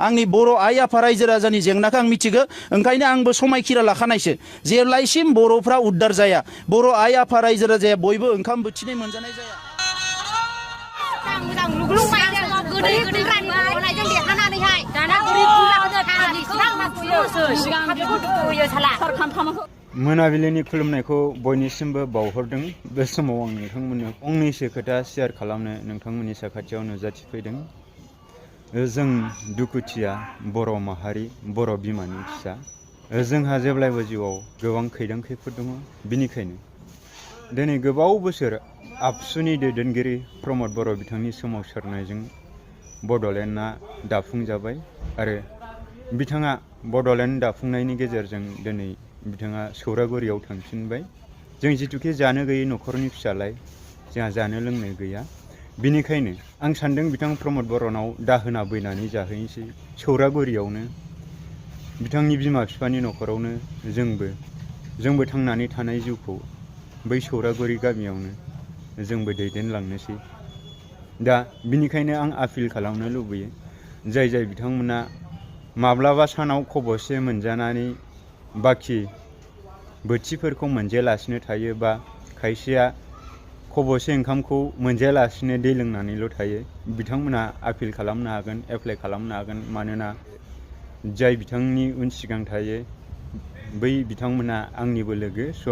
आंनि बर' आइ आफा रायजो राजानि जेंनाखौ आं मिथिगौ ओंखायनो आंबो समायखिरा लाखानायसो जेब्लायसिम बर'फ्रा उद्धार जाया बर' आइ आफा रायजो राजाया बयबो ओंखाम बोथिनै मोनजानाय जाया मोनाबिलिनि खुलुमनायखौ बयनिसिमबो बावहरदों बे समाव आं नोंथांमोननो फंनैसो खोथा शेयार खालामनो नोंथांमोननि साखाथियाव नुजाथिफैदों। जों दुखुथिया बर' माहारि बर' बिमानि फिसा जोंहा जेब्लायबो जिउआव गोबां खैदां खैफोद दङ। बिनिखायनो दिनै गोबाव बोसोर आबसुनि दैदेनगिरि प्रमद बर' बिथांनि सोमावसारनायजों बड'लेण्डआ दाफुंजाबाय आरो बिथाङा बड'लेण्ड दाफुंनायनि गेजेरजों दिनै बिथाङा सौरागुरियाव थांफिनबाय। जों जिथुखे जानो गैयै न'खरनि फिसालाय जोंहा जानो लोंनो गैया। बिनिखायनो आं सान्दों बिथां प्रमद बर'नाव दाहोना बैनानै जाहैनोसै सौरागुरियावनो बिथांनि बिमा बिफानि न'खरावनो जोंबो थांनानै थानाय जिउखौ बै सौरागुरि गामियावनो जोंबो दैदेनलांनोसै। दा बिनिखायनो आं आपिल खालामनो लुबैयो जाय बिथांमोना माब्लाबा सानाव खबसे मोनजानानै बाखि बोथिफोरखौ मोनजायालासिनो थायो बा खायसेया खबसे ओंखामखौ मोनजायालासिनो दै लोंनानैल' थायो बिथांमोना आपिल खालामनो हागोन एप्लाइ खालामनो हागोन। मानोना जाय बिथांनि उन सिगां थायो बै बिथांमोना आंनिबो लोगो। स'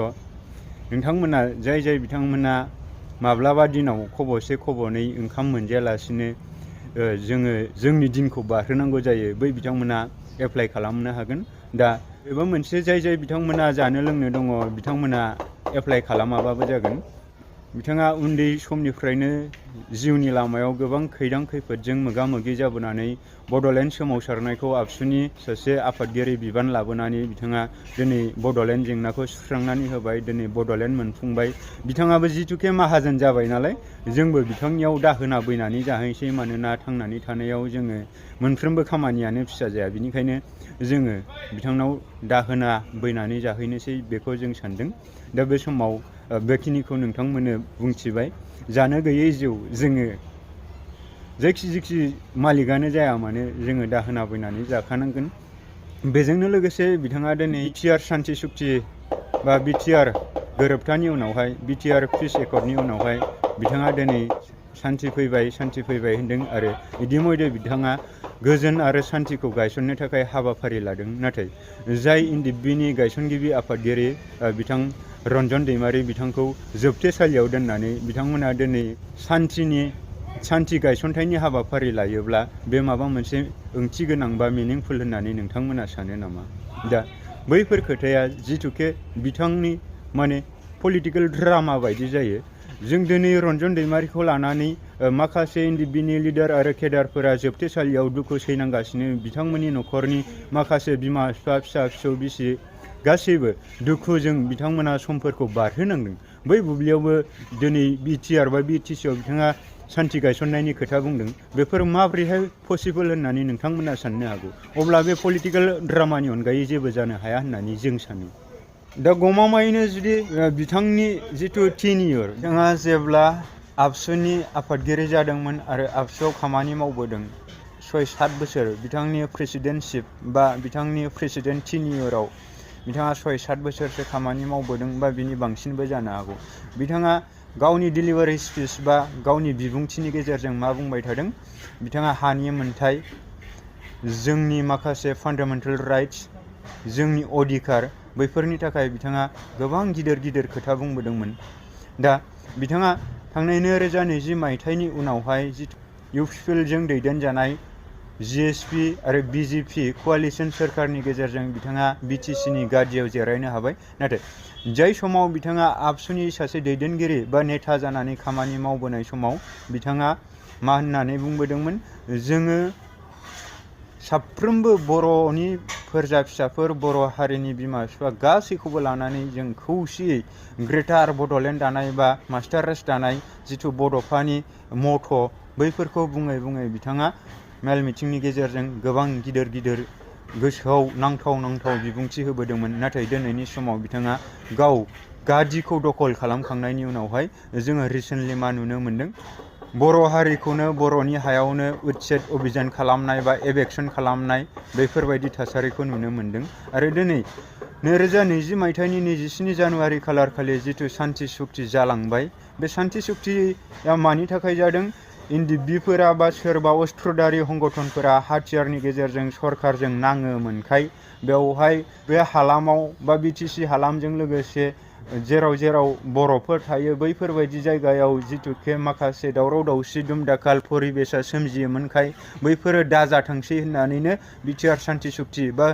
नोंथांमोना जाय बिथांमोना माब्लाबा दिनाव खबसे खबनै ओंखाम मोनजायालासिनो जोङो जोंनि दिनखौ बारहोनांगौ जायो बै बिथांमोना एप्लाइ खालामनो हागोन। दा बेबो मोनसे जाय बिथांमोना जानो लोंनो दङ बिथांमोना एप्लाइ खालामाबाबो जागोन। बिथाङा उन्दै समनिफ्रायनो जिउनि लामायाव गोबां खैदां खैफोदजों मोगा मोगि जाबोनानै बड'लेण्ड सोमावसारनायखौ आबसुनि सासे आफादगिरि बिबान लाबोनानै बिथाङा दिनै बड'लेण्ड जेंनाखौ सुस्रांनानै होबाय। दिनै बड'लेण्ड मोनफुंबाय। बिथाङाबो जिथुखे माहाजोन जाबाय नालाय जोंबो बिथांनियाव दाहोना बैनानै जाहैनोसै। मानोना थांनानै थानायाव जोङो मोनफ्रोमबो खामानियानो फिसा जाया। बिनिखायनो जोङो बिथांनाव दाहोना बैनानै जाहैनोसै बेखौ जों सान्दों। दा बे समाव बेखिनिखौ नोंथांमोननो बुंथिबाय। जानो गैयै जिउ जोङो जायखि मालिकानो जाया मानो जोङो दाहोना बैनानै जाखानांगोन। बेजोंनो लोगोसे बिथाङा दिनै बिटिआर सान्थि सुक्ति बा बिटिआर गोरोबथानि उनावहाय बिटिआर पिस एकर्डनि उनावहाय बिथाङा दिनै सान्थि फैबाय होन्दों आरो इदिमयदे बिथाङा गोजोन आरो सान्थिखौ गायसननो थाखाय हाबाफारि लादों। नाथाय जाय इनडिबिनि गायसनगिरि आफादगिरि बिथां रन्जन दैमारि बिथांखौ जोबथेसालियाव दोननानै बिथांमोना दिनै सान्थि गायसनथायनि हाबाफारि लायोब्ला बे माबा मोनसे ओंथि गोनां बा मिनिंफुल होननानै नोंथांमोना सानो नामा? दा बैफोर खोथाया जिथुखे बिथांनि माने पलिटिकेल ड्रामा बायदि जायो। जों दिनै रन्जन दैमारिखौ लानानै माखासे इनडिबिनि लिडार आरो केडारफोरा जोबथेसालियाव दुखु सैनांगासिनो। बिथांमोननि न'खरनि माखासे बिमा बिफा फिसा फिसौ बिसि गासैबो दुखुजों बिथांमोना समफोरखौ बारहोनांदों। बै बुब्लियावबो दिनै बिटिआर बा बिटिसिआव बिथाङा सान्थि गायसननायनि खोथा बुंदों। बेफोर माबोरैहाय पसिबोल होननानै नोंथांमोना साननो हागौ? अब्ला बे पलिटिकेल ड्रामानि अनगायै जेबो जानो हाया होननानै जों सानो। दा गमामायैनो जुदि बिथांनि जिथु टेनियर बिथाङा जेब्ला आबसुनि आफादगिरि जादोंमोन आरो आबसुआव खामानि मावबोदों 6-7 बोसोर बिथांनि प्रेसिडेन्टशिप बा बिथांनि प्रेसिडेन्ट टेनियराव बिथाङा 6-7 बोसोरसो खामानि मावबोदों बा बिनि बांसिनबो जानो हागौ। बिथाङा गावनि डिलिभारि स्पिच बा गावनि बिबुंथिनि गेजेरजों मा बुंबाय थादों? बिथाङा हानि मोन्थाय जोंनि माखासे फान्डामेन्टेल राइट्स जोंनि अधिकार बैफोरनि थाखाय बिथाङा गोबां गिदिर खोथा बुंबोदोंमोन। दा बिथाङा थांनाय 2020 मायथाइनि उनावहाय इउपिपिएलजों दैदेनजानाय जिएसपि आरो बिजेपि क'आलिसन सोरखारनि गेजेरजों बिथाङा बिटिसिनि गादियाव जिरायनो हाबाय। नाथाय जाय समाव बिथाङा आबसुनि सासे दैदेनगिरि बा नेता जानानै खामानि मावबोनाय समाव बिथाङा मा होननानै बुंबोदोंमोन? जोङो साफ्रोमबो बर'नि फोरजा फिसाफोर बर' हारिनि बिमा बिफा गासैखौबो लानानै जों खौसेयै ग्रेटार बड'लेण्ड दानाय बा मास्टार राइज दानाय जिथु बड'फानि मथ' बैफोरखौ बुङै बिथाङा मेल मिटिंनि गेजेरजों गोबां गिदिर गोसोआव नांथाव बिबुंथि होबोदोंमोन। नाथाय दिनैनि समाव बिथाङा गाव गादिखौ दखल खालामखांनायनि उनावहाय जोङो रिसेन्टलि मा नुनो मोन्दों? बर' हारिखौनो बर'नि हायावनो उच्छेद अभियान खालामनाय बा एभेक्सन खालामनाय बेफोरबायदि थासारिखौ नुनो मोन्दों आरो दिनै 2020 मायथाइनि 27 जानुवारि खालार खालि जिथु शान्ति सुक्ति जालांबाय बे शान्ति सुक्तिया मानि थाखाय जादों इन्दिबिफोरा बा सोरबा अस्त्रधारि हंगथनफोरा हाथियारनि गेजेरजों सरखारजों नाङोमोनखाय बेवहाय बे हालामाव बा बिटिसि हालामजों लोगोसे जेराव जेराव बर'फोर थायो बैफोरबायदि जायगायाव जिथुके माखासे दावराव दावसि दुमदाखाल परिबेसा सोमजियोमोनखाय बैफोरो दाजाथोंसै होननानैनो बिटिआर शान्ति सुक्ति बा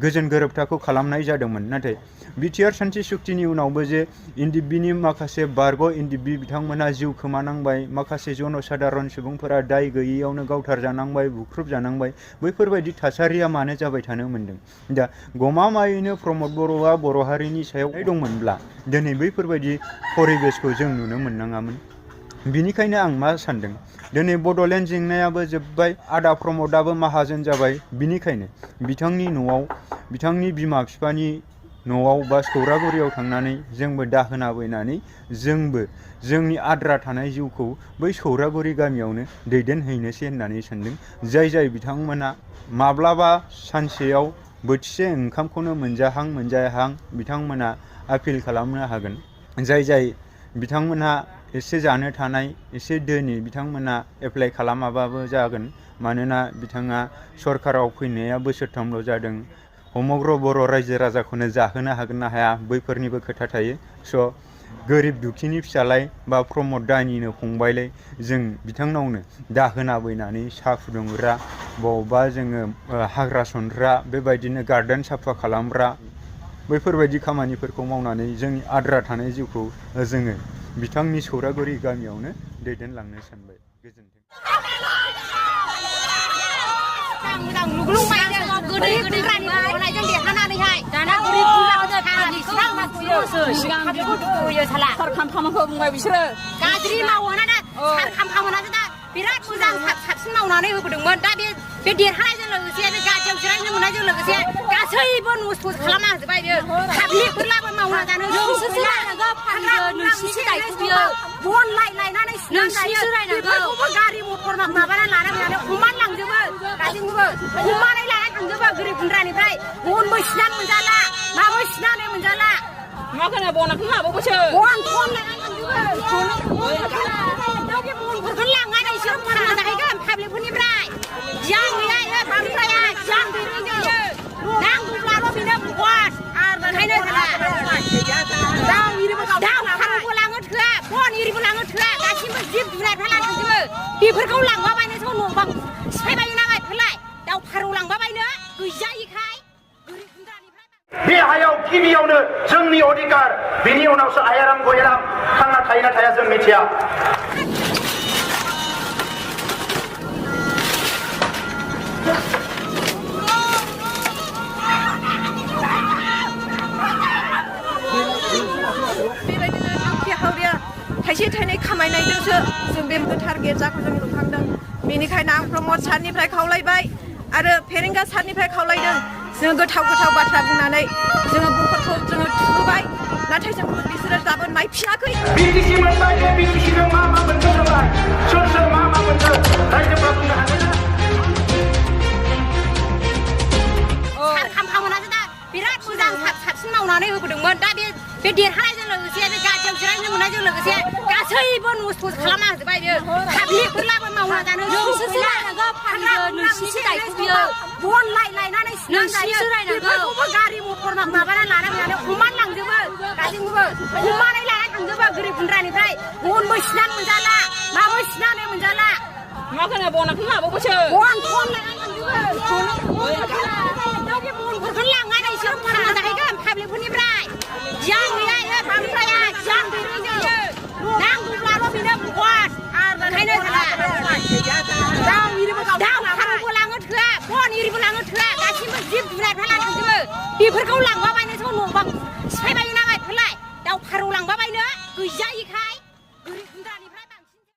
गोजोन गोरोबथाखौ खालामनाय जादोंमोन नाथाय बिटिआर शान्ति सुक्तिनि उनावबो जे इन्दिबिनि माखासे बारग' इन्दिबि बिथांमोना जिउ खोमानांबाय माखासे जनसाधारन सुबुंफोरा दाय गैयैयावनो गावथारजानांबाय बुख्रुबजानांबाय बैफोरबायदि थासारिया मानो जाबाय थानो मोन्दों दा गमामायैनो प्रमद बर'आ बर' हारिनि सायाव दंमोनब्ला दिनै बैफोरबायदि परिबेसखौ जों नुनो मोननाङामोन बिनिखायनो आं मा सानदों दिनै बड'लेण्ड जेंनायाबो जोब्बाय आदा प्रमदआबो माहाजोन जाबाय बिनिखायनो बिथांनि न'आव बिथांनि बिमा बिफानि न'आव बा सौरागुरियाव थांनानै जोंबो दाहोना बैनानै जोंबो जोंनि आद्रा थानाय जिउखौ बै सौरागुरि गामियावनो दैदेनहैनोसै होननानै सानदों जाय बिथांमोना माब्लाबा सानसेयाव बोथिसे ओंखामखौनो मोनजाहां बिथांमोना आपिल खालामनो हागोन जाय बिथांमोनहा एसे जानो थानाय एसे धोनि बिथांमोना एप्लाइ खालामाबाबो जागोन मानोना बिथाङा सरकाराव फैनाया बोसोरथामल' जादों समग्र बर' रायजो राजाखौनो जाहोनो हागोन ना हाया बैफोरनिबो खोथा थायो स' गोरिब दुखिनि फिसालाय बा प्रमद दानिनो फंबायलाय जों बिथांनावनो दाहोना बैनानै साहा फुदुंग्रा बबावबा जोङो हाग्रा सनग्रा बेबायदिनो गार्डेन साफा खालामग्रा बैफोरबायदि खामानिफोरखौ मावनानै जोंनि आद्रा थानाय जिउखौ जोङो बिथांनि सौरागुरि गामियावनो दैदेनलांनो सानबाय गोजोन्थों बिराद मोजां साबसिन मावनानै होबोदोंमोन दा बे देरहानायजों लोगोसे बे गादियाव जिरायनो मोननायजों लोगोसे गासैबो नस्थ' खालामना होजोबबाय बियो पाब्लिकफोरलाबो मावना जानो बन लायनानै बेफोरखौबो गारि मटर माबाना लानानै हमान लांजोबो गासैखौबो हमानै लानानै थांजोबो गोरिब गुन्द्रानिफ्राय बनबो सिनानै मोनजाला माबो सिनानै मोनजाला मा खोना बनखौ लाबावोसो बन लानानै थांजोबो बनफोरखौ लांनानै बिसोर फानना जाहैगोन पाब्लिकफोरनिफ्राय जां गैया बांद्राया जां गैया नांगौब्लाल' बेनो बस आरो ओंखायनो दाउ फारौबो लाङो थोआ बन एरिबो लाङो थोआ गासिबो जिब जुनारफ्रा लाना थांजोबो बेफोरखौ लांबा बायनोथ' न' बां सिफायबायो नालाय फोरलाय दाउ फारौ लांबा बायनो गैजायिखाय गोरिब गुन्द्रानिफ्राय बे हायाव गिबियावनो जोंनि अधिकार बेनि उनावसो आयाराम गयाराम थांना थायो ना थाया जों मिथिया थाइसे थाइनै खामायनायजोंसो जों बे टारगेट जाखौ जों लुखांदों बेनिखायनो आं प्रमद सारनिफ्राय खावलायबाय आरो फेरेंगा सारनिफ्राय खावलायदों जोङो गोथाव बाथ्रा बुंनानै जोङो बुहुदखौ जोङो थुबाय नाथाय जोंखौ बिसोरो दाबो नायफिनाखै बिटिसि मोनबाय बे बिटिसिजों मा मोनखो जोंलाय सोर मा मोनखो रायजोफ्रा बुंनो हागोन ना सार खामखा मोनासै दा बिराद मोजां साबसिन मावनानै होबोदोंमोन दा बे देरहानायजों लोगोसे बे गादियाव जिरायनो मोननायजों लोगोसे गासैबो नस्थ' खालामना होजोबबाय बियो पाब्लिकफोरलाबो मावना जानो बन लायनानै बेफोरखौबो गारि मटर माबाना लानानै हमान लांजोबो गासैखौबो हमानै लानानै थांजोबो गोरिब गुन्द्रानिफ्राय बनबो सिनानै मोनजाला माबो सिनानै मोनजाला मा खोना बनखौ लाबावोसो बन लानानै थांजोबो बनफोरखौ लांनानै बिसोर फानना जाहैगोन पाब्लिकफोरनिफ्राय जां गैया बांद्राया जां गैया नांगौब्लाल' बेनो बस आरो ओंखायनो दाउ फारौबो लाङो थोआ बन एरिबो लाङो थोआ गासिबो जिब जुनारफ्रा लाना थांजोबो बेफोरखौ लांबा बायनोथ' न' बां